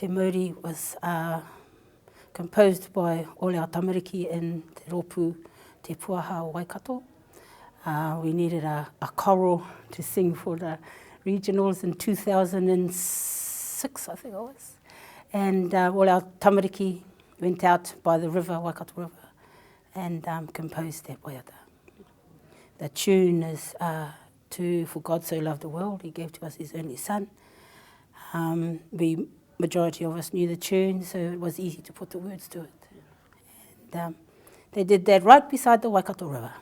Te Mauri was uh, composed by all our tamariki in Te Rōpū Te Puaha o Waikato. Uh, we needed a, a choral to sing for the regionals in 2006, I think it was. And uh, all our tamariki went out by the river, Waikato River, and um, composed that waiata. The tune is uh, to For God So Loved the World, He Gave to Us His Only Son. Um, we, majority of us knew the tune, so it was easy to put the words to it. And um, they did that right beside the Waikato River.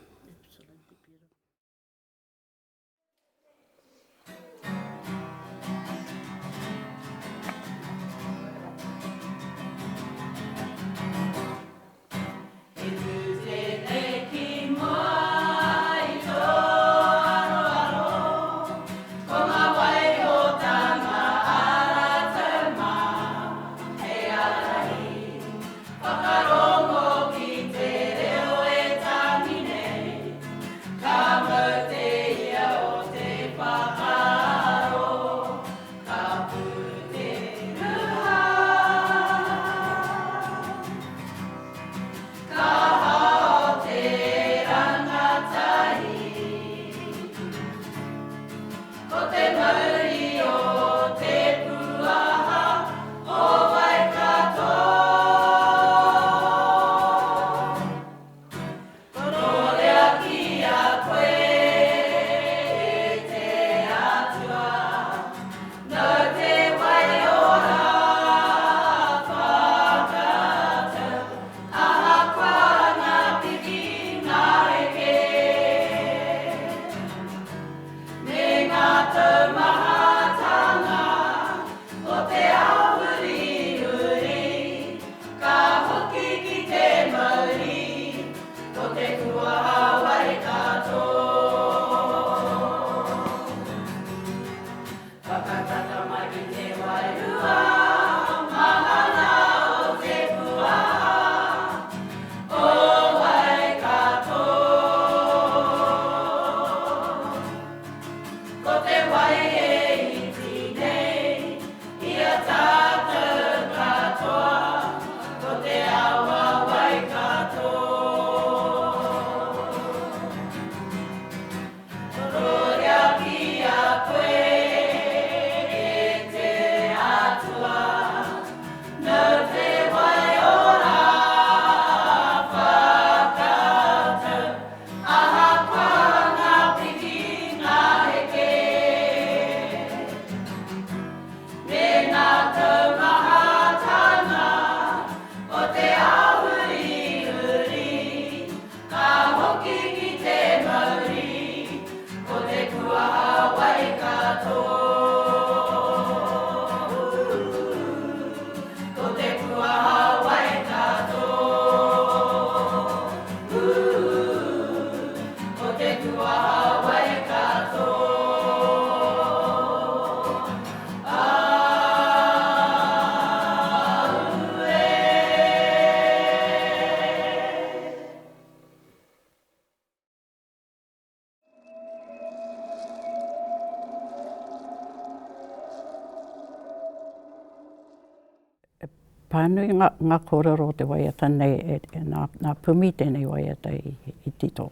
E pānui ngā, ngā kōrero o te waiata nei, e, e, nā, nā Pumi tēnei waiata i, i tito.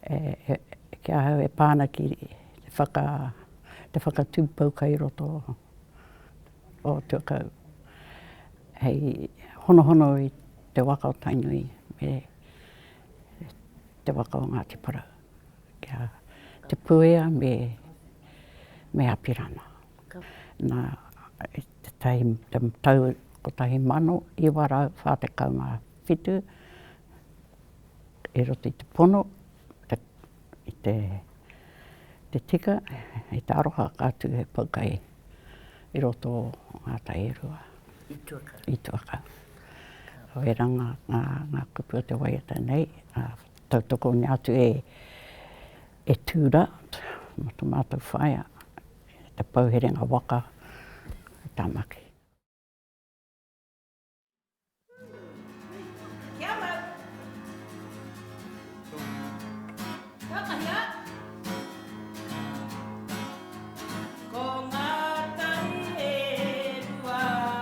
E, e, ki ahau e pā ana ki te whaka, te whakatū poukai i roto o Tuakau. Hei honohono i te waka o Tainui me te waka o Ngāti Porou. Kia Te Puea me, me Apirana. Nā, i te tahi, te tau 1947, i roto i te pono, te, i te, te tika, i te aroha ka tū he poukai i roto o ngā tai e rua. I Tuakau. I Tuakau. Ko ērā ngā, ngā, ngā kupu o te waiata nei, ā, tautokongia atu e, e Tūra, mō tō mātou whaea, te pouherenga waka i Tāmaki. Kia mau! Whakahia! Ko ngā tai e rua.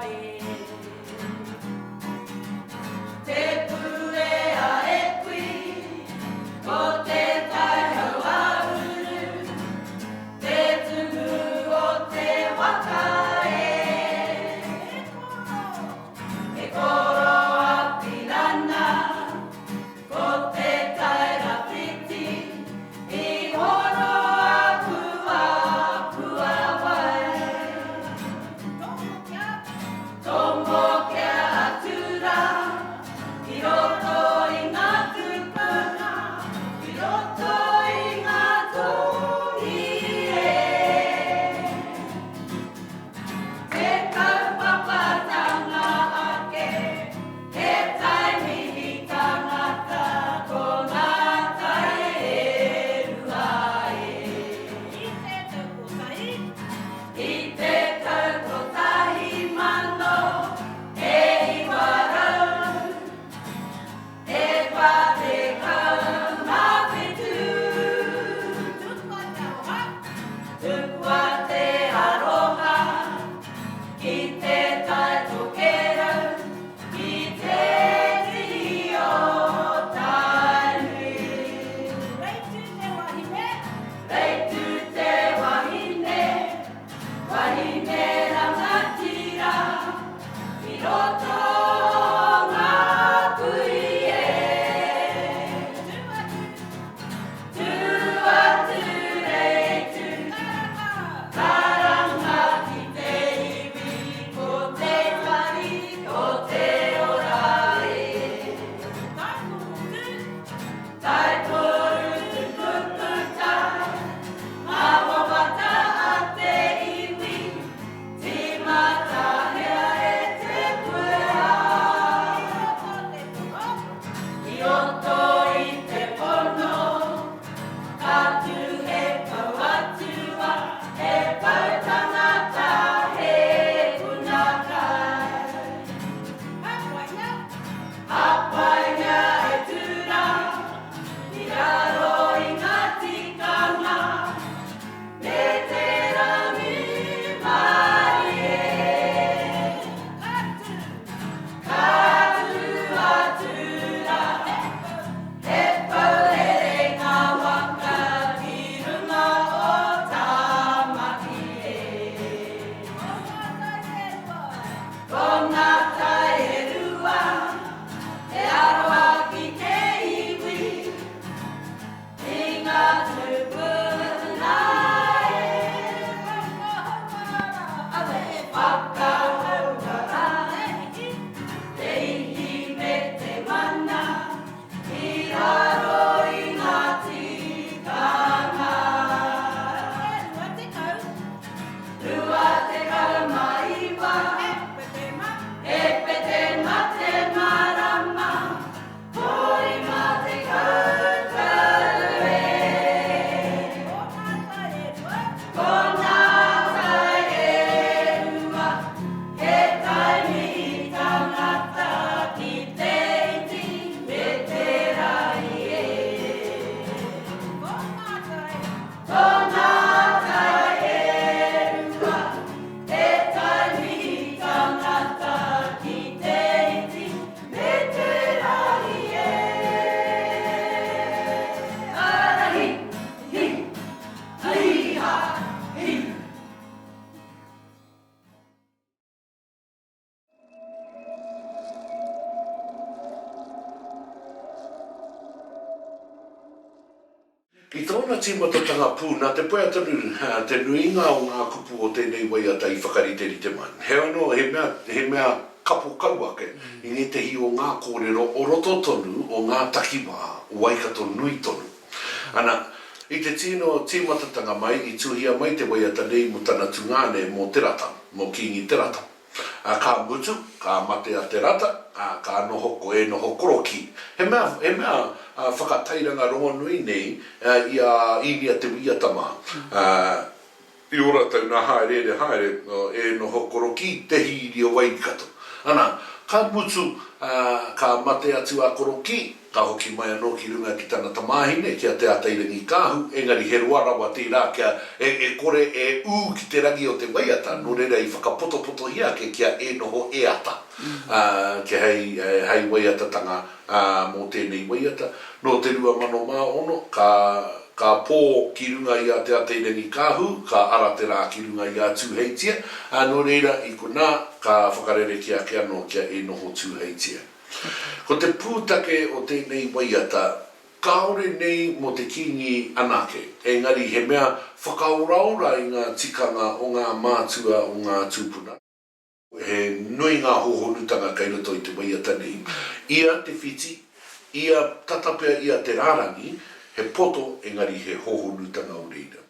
tīmatatanga pū, nā Te Puea tonu te nuinga o ngā kupu o tēnei waiata i whakariterite mai. Heoi anō, he mea, he mea kapo kau ake i ngētehi o ngā kōrero o roto tonu o ngā takiwā o Waikato nui tonu. Ana, i te tino tīmatatanga mai i tuhia mai te waiata nei mō tana tungāne mō Te Rata, mō Kīngi Te Rata. Ā, ka mutu, ka mate a Te Rata, ā, ka noho ko E Noho Korokī. He mea, he mea whakatairanga rongonui nei i a Īnia Te Wīata mā. Ā, i ō rātou nā hāereere haere, E Noho Korokī, te hīri o Waikato. Ana, ka mutu, ā, ka mate atu a Korokī, Ka hoki mai anō ki runga ki tana tamāhine, ki a Te Ātairangikaahu, engari he roa rawa tērā kia e kore e ū ki te rangi o te waiata, nō reira i whakapotopotohia ake kia e noho e ata, ā, kia hei, hei waiatatanga, ā, mō tēnei waiata. Nō te 2006, ka, ka pō ki runga i a Te Ātairangikaahu, ka ara te rā ki runga i a Tūheitia, ā, nō reira, i konā, ka whakarerekē ake anō kia e noho Tūheitia. Ko te pūtake o tēnei waiata, kāore nei mō te Kīngi anake, engari he mea whakaoraora i ngā tikanga o ngā mātua o ngā tūpuna. He nui ngā hōhonutanga kei roto i te waiata nei. Ia te whiti, ia tata pea ia te rārangi, he poto engari he hōhonutanga o reira.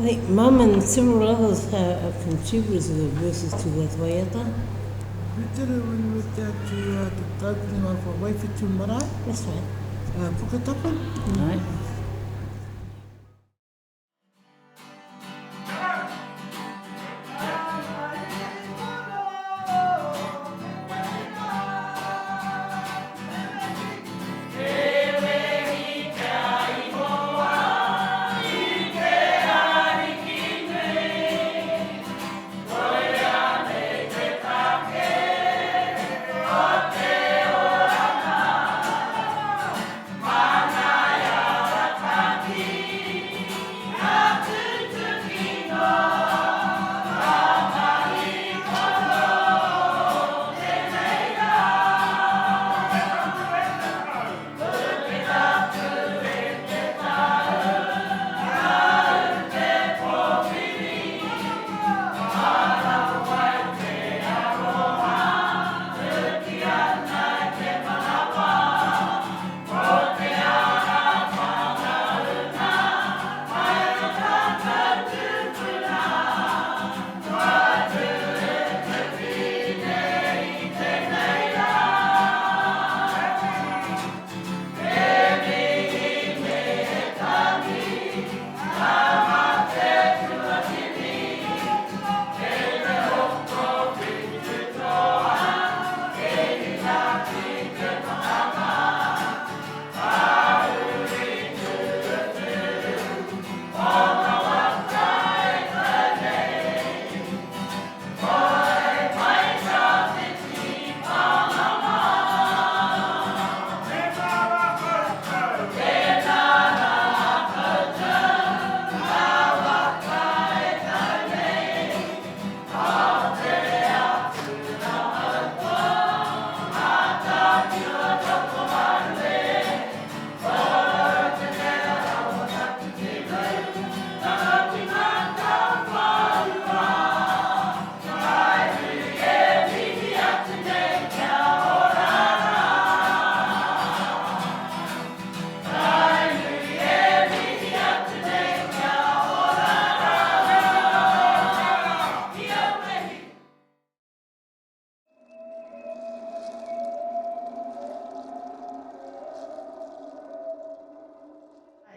I think Mum and several others have contributed the verses to that waiata. We did it when we went down to uh, the opening of Waiwhetu Marae. That's right. Puketapu. Āe.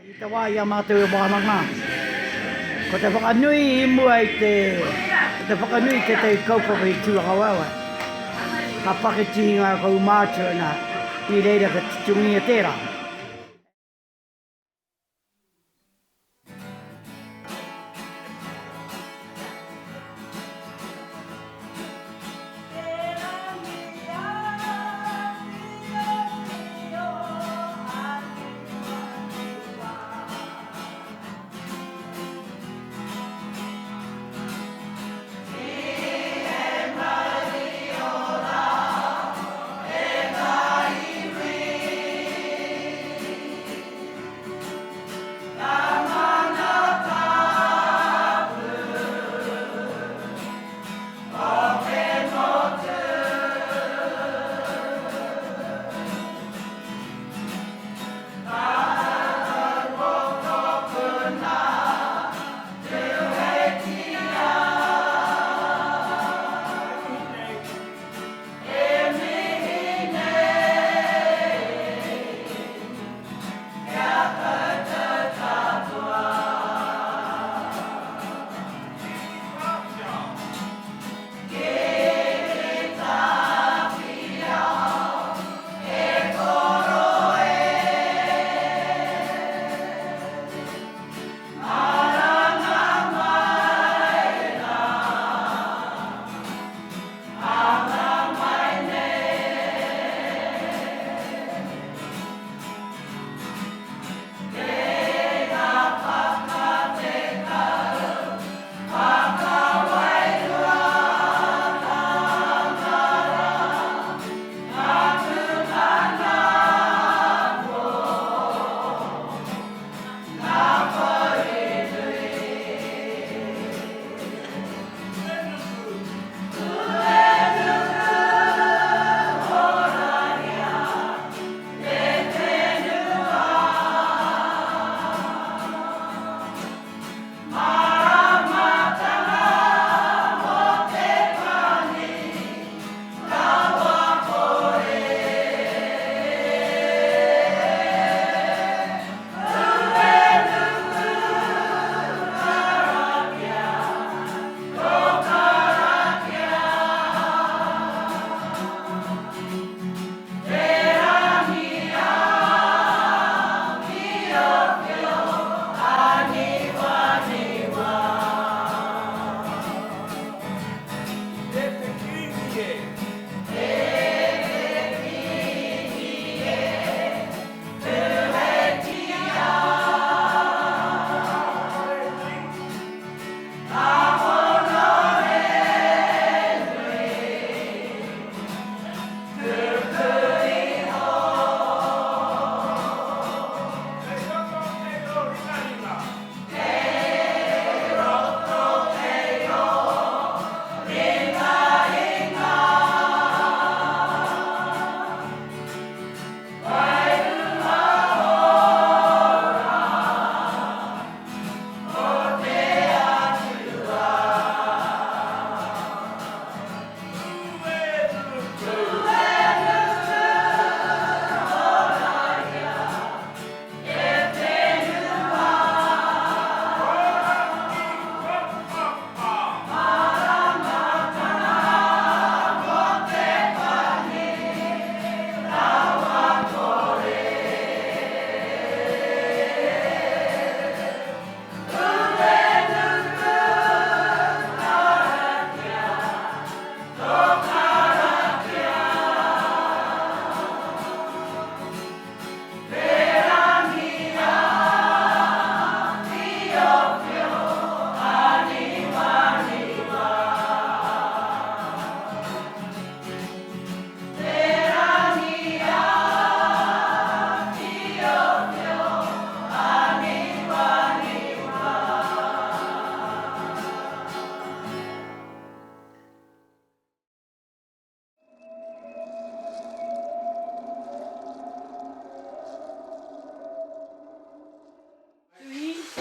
I te wā i a mātou e wānanga, ko te whakanui i mua i te, ko te whakanui i tētahi kaupapa i Tūrangawaewae. Ka paketihi ngā kaumātua nā, i reira ka titongia tērā.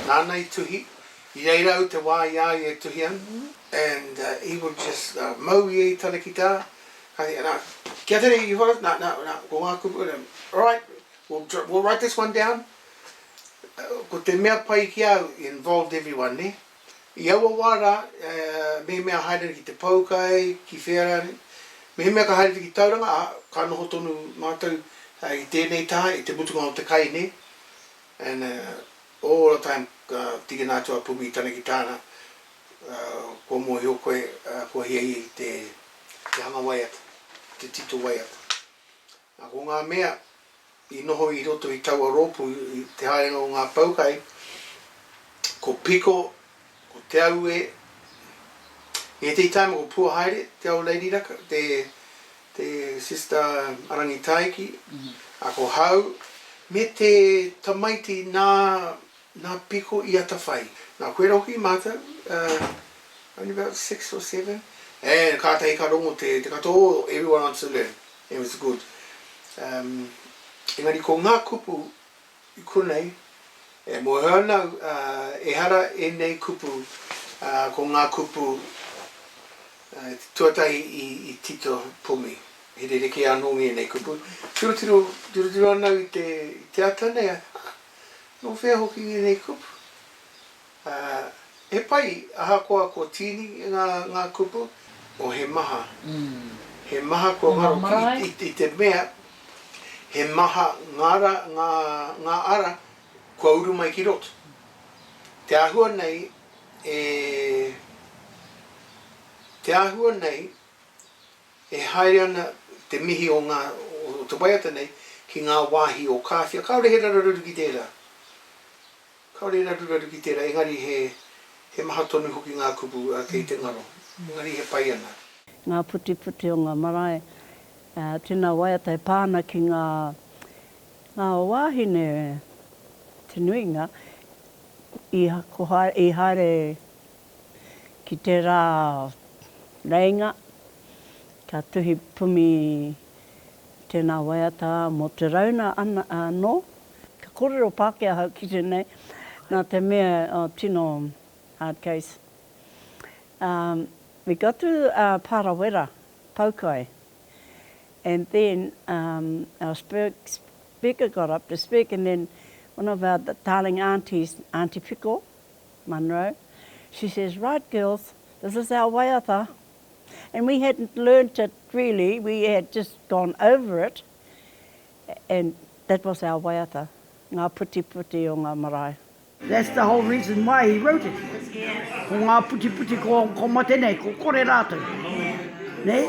Nāna i tuhi, i reira au te wā i a ia e tuhi ana, and he would just mau ia i tana kitara, ka kī, nā, kia tere i whara, nā, nā, nā, ko ngā kupu, alright, we'll, we'll write this one down. Ko te mea pai ki a au, involved everyone, nē? I aua wā rā, mehemea haere ana ki te poukai, ki whea rānei, mehemea ka haere ki Tauranga, ā, ka noho tonu mātou i tēnei taha i te mutunga o te kai, nē? And all the time ka tīkina atu a Pumi i tana ki tāna, kua mōhio koe, kua hiahia i te hanga waiata, te tito waiata. Nā, ko ngā mea i noho i roto i taua rōpū i te haerenga o ngā poukai, ko Piko, ko Te Aue, ētehi tāima ko Puahaere, te old lady raka, te, te sister a Rangitaiki, a ko Hau, me te tamaiti nā, nā Piko i atawhai. Nā, koirā hoki mātou, only about six or seven, and kātahi ka rongo te, te katoa, oh, everyone wants to learn. It was good. Um, engari ko ngā kupu i konei, e mōhio ana au, uh, ehara ēnei kupu, uh, ko ngā kupu uh, tuatahi i, i tito Pumi. He rerekē anō ngēnei kupu. Tirotiro, tirotiro ana au i te, i te ata nei, ah, nō whea hoki ngēnei kupu? Ā, he pai ahakoa kua tīni ngā, ngā kupu, o he maha. He maha kua ngaro ki, i, i te mea, he maha ngā ra, ngā, ngā ara kua uru mai ki roto. Te āhua nei e, te āhua nei e haere ana te mihi o ngā, o te waiata nei ki ngā wāhi o Kāwhia, kāore he raruraru ki tērā. Kāore i raruraru ki tērā, engari he, he maha tonu hoki ngā kupu kei te ngaro. Engari he pai ana. Ngā putiputi o ngā marae, tēnā waiata e pā ana ki ngā, ngā wāhine te nuinga i, ko haere, i haere ki tērā reinga, ka tuhi pumi tēnā waiata mō te rauna ana, anō. Ka kōrero Pākehā ahau ki tēnei, nā te mea, oh, tino hard case. Um, we got to uh, Parawera, Poukai, and then um, our speaker got up to speak, and then one of our darling aunties, Auntie Piko Munro, she says, right girls, this is our waiata. And we hadn't learnt it really, we had just gone over it. And that was our waiata, ngā putiputi o ngā marae. That's the whole reason why he wrote it. Ko ngā putiputi ko, ko mate nei, ko kore rātou. Ne?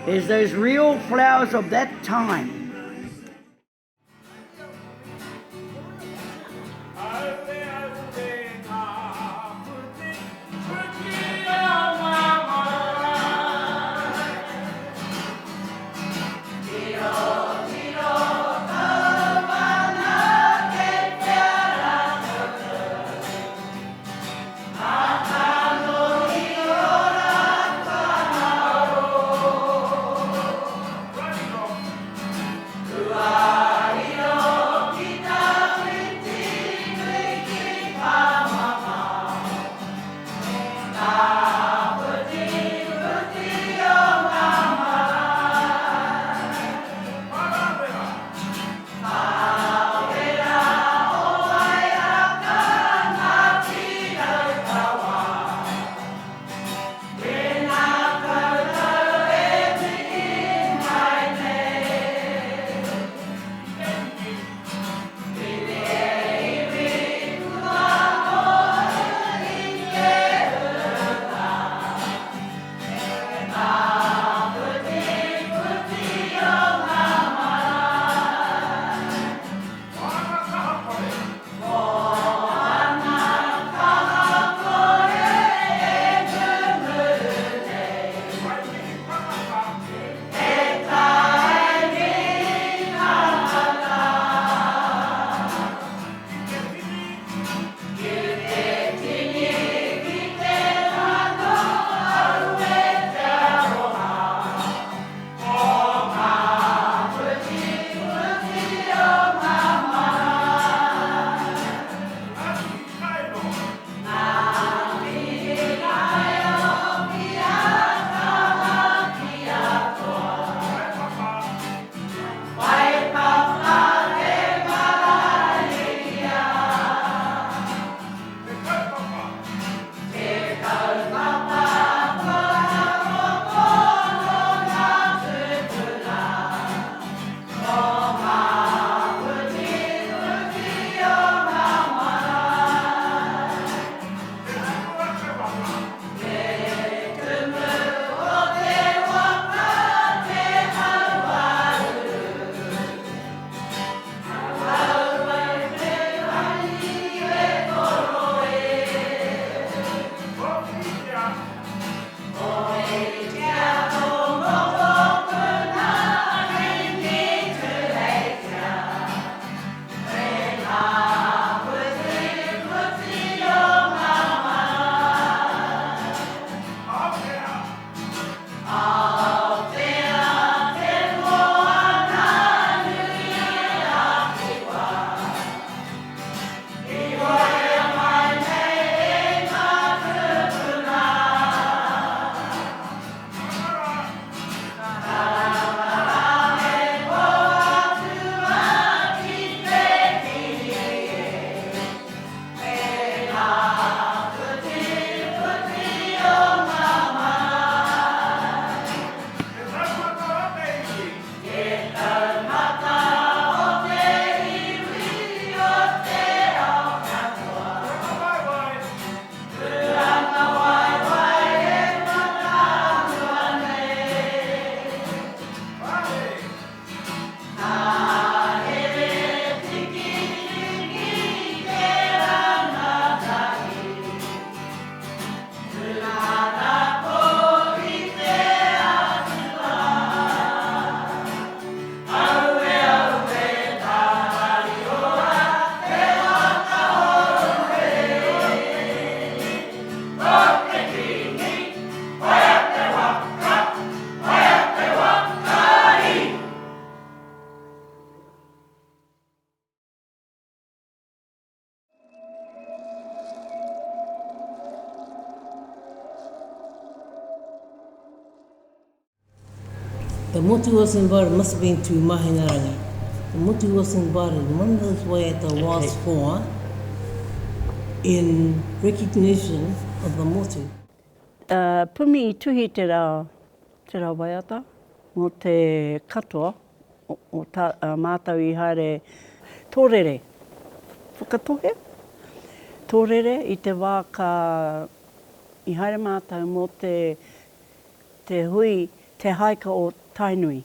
Is those real flowers of that time. The motu was invited, must have been to Mahinaarangi. The motu was invited, one of those waiata was for in recognition of the motu. Pumi i tuhi tera, tera waiata mo te katoa o ta, matou i haere torere, whakatohe, torere i te wa ka i haere matou mo te te hui Te Haika o Tainui.